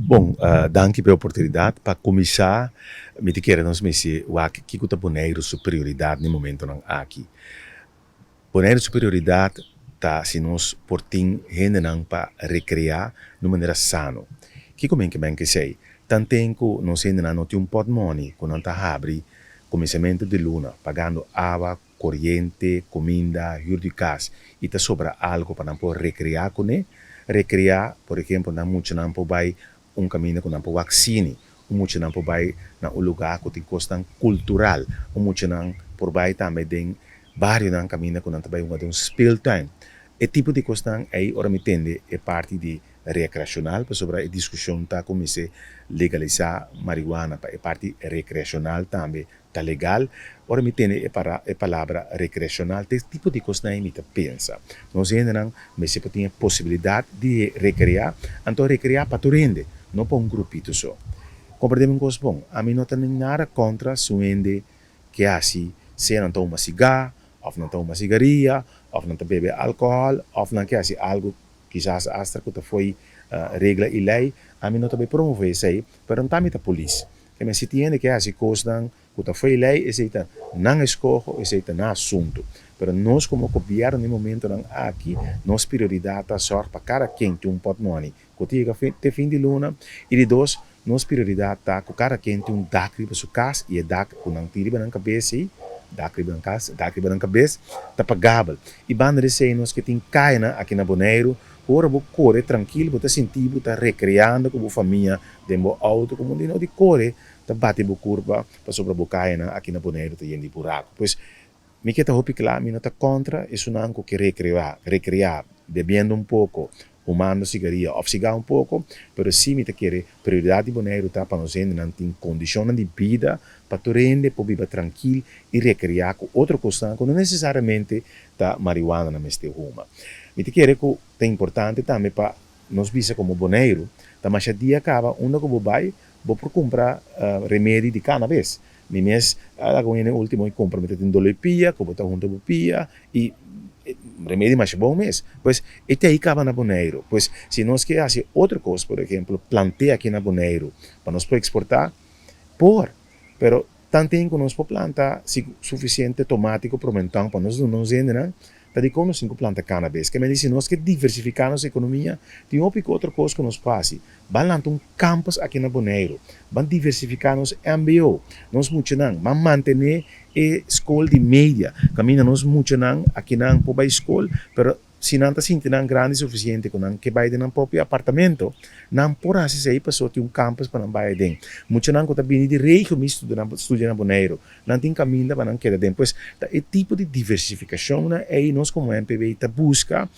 Bon, danki pa e oportunidat. Pa kuminsá, mi ta kere nos mester wak kiko ta Boneiru su prioridat na e momentonan aki. Boneiru su prioridat ta si nos por tin hendenan pa rekreá na un manera sano. Kiko men ke men ku esei? Tanten ku nos hendenan no tin un pòtmòni ku nan ta habri kuminsamentu di luna pagando awa, koriente, kuminda, hür di kas i ta sobra algu pa nan por rekreá kuné. Rekreá, por ehempel, nan muchanan por bai un kaminda ku nan por wak sini, un muchanan por bai na un lugá ku tin kosnan kultural, un muchanan por bai tambe den barionan kaminda ku nan ta bai hunga den un speeltuin. E tipo di kosnan ei ora mi tende e parti di rekreashonal, pasobra e diskushon ta kumins'é legalisá marihuana pa e parti rekreashonal tambe ta legal. Ora mi tende e para e palabra rekreashonal, ta e tipo di kosnan ei mi ta pensa. Nos hendenan mester por tin e posibilidat di rekreá, anto rekreá pa tur hende, no pa un grupito so. Komprendé mi un kos bon, ami no ta nada kontra si un hende ke hasi, sea nan ta huma sigá, òf nan ta huma sigaria, òf nan ta bebe alkohòl, òf nan ke hasi algu kisas asta ku ta fo'i regla i lei, ami no ta bai promové esei, pero no ta mi ta polis. Ke men si tin hende ke hasi kosnan ku ta fo'i lei, esei ta nan eskoho, esei ta nan asuntu. Pero nos komo gobièrnu na e momentonan aki, nos prioridat ta sòrg pa kada ken tin un pòtmòni ku ta yega te fin di luna. I di dos, nos prioridat ta ku kada ken tin un dak riba su kas i e dak ku nan tin riba nan kabes ei, dak riba nan kas, dak riba nan kabes, ta pagabel. I banda di esei nos ke tin kayanan aki na Boneiru ku ora bo kore trankil bo ta sinti bo ta rekreando ku bo famia den bo outo ku mundu no di kore ta bati bo kurpa pasobra bo kayanan aki na Boneiru ta yen di buraku. Pues mi ke ta hopi kla, mi no ta kontra esunnan ku ke rekreá, rekreá bebiendo un poko, humando sigaria òf sigá un poko, pero sí mi ta kere prioridat di Boneiru ta pa nos hendenan tin kondishonnan di bida pa tur hende por biba trankil i rekreá ku otro kosnan ku no nesesariamente ta marihuana nan mester huma. Mi ta kere ku ta importante tambe pa nos bisa komo Boneiru ta masha dia kaba unda ku bo bai bo por kumpra remedi di kanabes. Mi mes a laga un hende ultimo i kumpra mi ta tin dolo di pia ku bo ta hunta bo pia i remedi masha bon mes. Pues e te ahi kaba na Boneiru. Pues si nos ke hasi otro kos por ehemplo plant'é aki na Boneiru pa nos por eksportá por pero tanten ku nos por planta sufisiente tomati ku promenton pa nos duna nos hendenan. Ta dikon nos tin ku planta kanabes? Ke men di si nos ke diversifiká nos ekonomia, tin hopi ku otro kos ku nos por hasi. Ban lanta un campus aki na Boneiru. Ban diversifiká nos mbo, nos muchanan. Ban mantené e skol di media, kaminda nos muchanan akinan por bai skol, pero si nan ta sinti nan grandi sufisiente ku nan ke bai den nan propio apartamento, nan por hasi esei pasobra tin un campus pa nan bai aden. Muchanan ku ta bini di regio mi studia na Boneiru. Nan tin kaminda pa nan keda den. Pues ta e tipo di diversifikashonnan ei nos komo MPB ta buska.